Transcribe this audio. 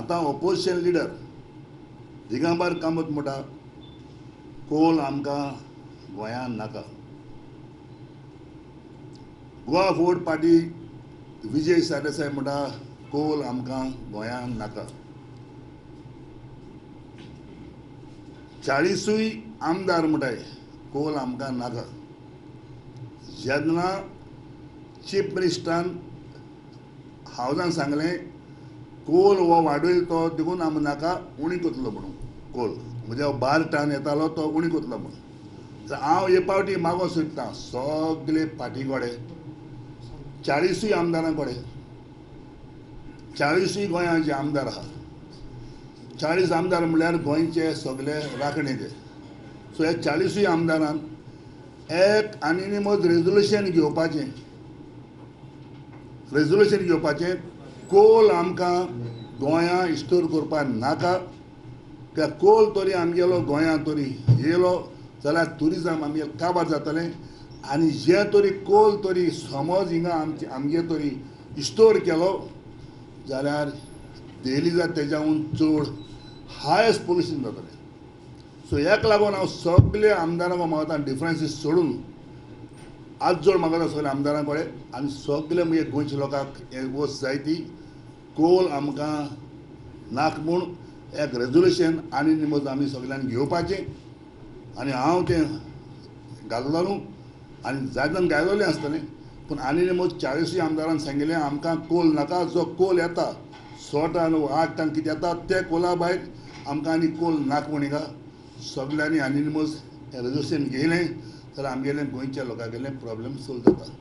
आतां opposition leader Digambar Kamat म्हणटा कोल आमकां गोंयांत नाका. गोवा फॉरवर्ड पार्टी विजय सरदेसाय म्हणटा कोल आमकां गोंयांत नाका. 40 आमदार म्हणटाय कोल आमकां नाका. जेन्ना चीफ मिनिस्टरान हावजान सांगलें कोल हो वाडयल तो देखून आमकां नाका उणी कोतलो म्हणून, कोल म्हणजे 12 टन येतालो तो उणी कोतलो म्हणून. तर हांव हे पावटी मागो सोदतां सगळे पार्टी कडेन, 40 आमदारां कडेन, 40 गोंयांत जे आमदार आहा, 40 आमदार म्हणल्यार गोंयचे सगळे राखणे ते. सो ह्या 40 आमदारान एक आनी मज रेजोल्युशन घेवपाचें, रेजोल्युशन घेवपाचें कोल आमकां गोंयां इस्टोर करपाक नाका. कित्याक कोल तरी आमगेलो गोंयांत तरी येयलो जाल्यार ट्युरिजम आमगेलें काबार जातलें आनी जे तरी कोल तरी समज हिंगा आमचे आमगे तरी इस्टोर केलो जाल्यार डेली जात तेज्याहून चड हायस्ट पोल्युशन जातलें. सो हेका लागून हांव सगळे आमदारांक मागता डिफरन्सीस सोडून आज जोड मागता सगळे आमदारां कडेन आनी सगळे मुगे गोंयच्या लोकांक हे वस्त जाय ती कोल आमकां नाक म्हूण एक रेजोल्युशन आनी निमज आमी सगळ्यांनी घेवपाचें. आनी हांव तें घातलो न्हू आनी जाय जाण गायलोलें आसतलें, पूण आनी निमज 40 आमदारान सांगिल्लें आमकां कोल नाका. जो कोल येता 6 टन 8 टन कितें येता ते कोला भायर आमकां आनी कोल नाक म्हूण हिंगा सगळ्यांनी आनी निमज रेजोल्युशन घेयलें जाल्यार आमगेलें गोंयच्या लोकांगेलें प्रॉब्लम सोल्व जाता.